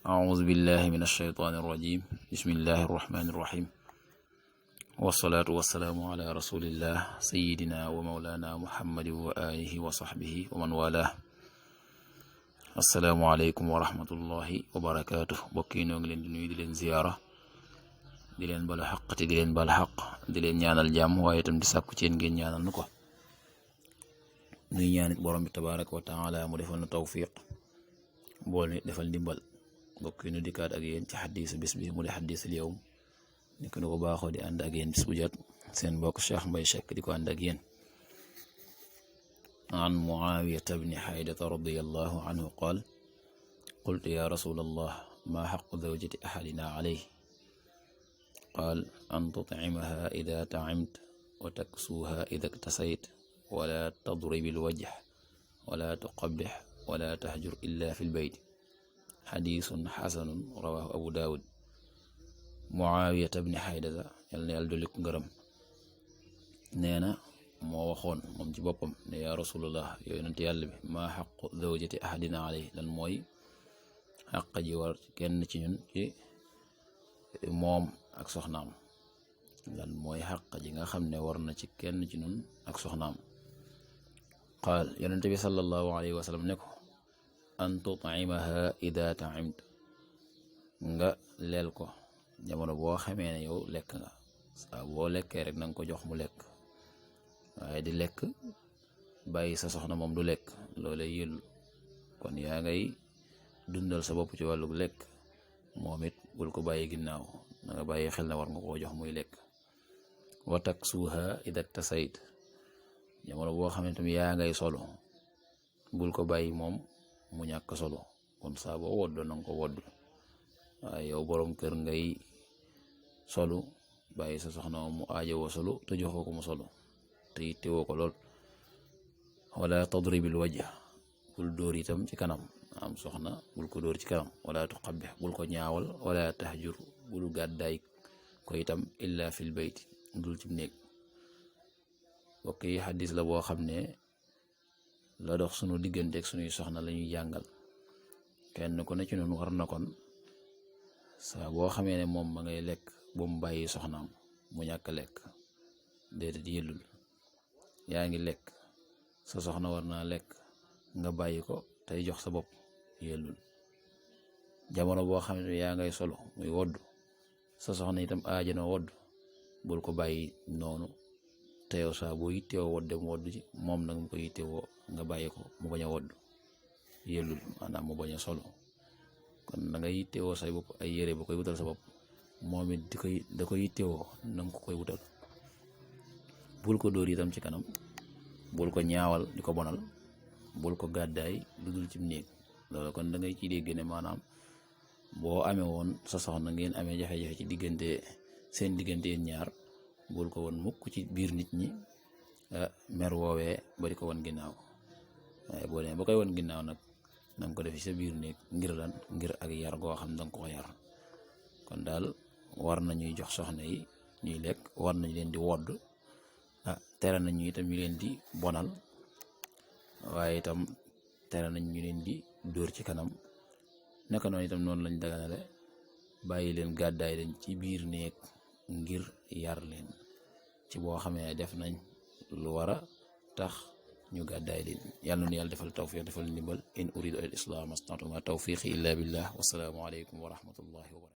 أعوذ بالله من الشيطان الرجيم بسم الله الرحمن الرحيم والصلاة والسلام على رسول الله سيدنا ومولانا محمد وآله وصحبه ومن والاه السلام عليكم ورحمة الله وبركاته bokki noo ngi leen di nuyu di leen ziyaara di leen bala xaq te di leen bala xaq di leen ñaanal jàmm waaye itam di sàkku ci yéen ngeen ñaanal nu ko nuy ñaanit borom bi tabaraka wa taala mu defal na tawfiq bool nit defal ndimbal mbokk yi nu dikkaat ak yéen ci xaddiisu bis bi mu di xaddiisul yawm ni ko nu ko baaxoo di ànd ak yéen bis bu jot seen mbokk Cheikh Mbaye Cheikh di ko ànd ak yéen an Muawiyata bni Haydata radiyallahu anhu qaal qultu ya rasulallah ma xaqu zawjati ahadina alayhi qaal an tutcimaha ida tacimt wa taksuuha ida iktasayt wala tadrib alwajh wala tuqabbix wala tahjur illa fi lbayt xadiisun xasanun rawaahu abu daawud. Muawiyata bni Haydata yal na yàlla dolli ko ngërëm nee na moo waxoon moom ci boppam ne yaa rasulallah yooyu nante yàlla bi maa xaqu zawjati ahadina alayhi lan mooy xaq ji war kenn ci ñun ci moom ak soxnaam lan mooy xaq ji nga xam ne war na ci kenn ci ñun ak soxnaam qaal yonente bi sallallahu alayhi wa sallam ne ko an tutcimaha ida tacimt nga leel ko jamono boo xamee ne yow lekk nga saa boo lekkee rek na nga ko jox mu lekk waaye di lekk bàyyi sa soxna moom du lekk loolee yëllu kon yaa ngay dundal sa bopp ci wàllug lekk moom it bul ko bàyyi ginnaaw na nga bàyyi xel na war nga koo jox muy lekk. wa taksuuha ida iktasayt jamono boo xam ne tam yaa ngay solo bul ko bàyyi moom mu ñàkk solo kon saa boo woddoo na nga ko wodd waaye yow borom kër ngay solu bàyyi sa soxna mu aajowoo solu te joxoo ko mu solu te yittewoo ko lool. wala tadribil wajh bul dóor itam ci kanam am soxna bul ko dóor ci kanam wala tuqabbih bul ko ñaawal wala tahjur bul gàddaay ko itam illa fil bayt dul ci néeg. bokk yi xadis la boo xam ne la dox sunu diggante ak sunuy soxna la ñuy jàngal kenn ku ne ci noonu war na kon saa boo xamee ne moom ma ngay lekk bu mu bàyyi soxnaam mu ñàkk lekk déedéet yëllul yaa ngi lekk sa soxna war naa lekk nga bàyyi ko tey jox sa bopp yëllul jamono boo xam ne yaa ngay solo muy wodd sa soxna itam aajana wodd bul ko bàyyi noonu te yow saa boo yittewoo wodde mu wodd ci moom nag mu ko yittewoo nga bàyyi ko mu bañ a wodd yëllul maanaam mu bañ a solo kon da nga yittewoo say bopp ay yére ba koy wutal sa bopp moom it da koy yittewoo nanga ko koy wutal bul ko dóor itam ci kanam bul ko ñaawal di ko bonal bul ko gàddaay lu dul ci néeg loolu kon da ngay ciy dégg ne maanaam boo amee woon sa soxna ngeen amee jafe-jafe ci diggante seen diggante yéen ñaar bul ko woon mukk ci biir nit ñi mer woowee ba di ko won ginnaaw waaye boo demee ba koy won ginnaaw nag na nga ko def ci sa biir néeg ngir lan ngir ak yar goo xam danga ko yar. kon daal war nañuy jox soxna yi ñuy lekk war nañ leen di wodd tere nañ ñu itam ñu leen di bonal waaye itam tere nañ ñu leen di dóor ci kanam naka noonu itam noonu lañ daganale bàyyi leen gàddaay leen ci biir néeg ngir yar leen ci boo xamee def nañ lu war a tax ñu gàddaay leen. yàlla na yàlla defal tawfiq defal ndimbal in uridu al islam astatuma tawfiqi illa billah wasalaamu aleykum wa rahmatullahi wa barakatuh.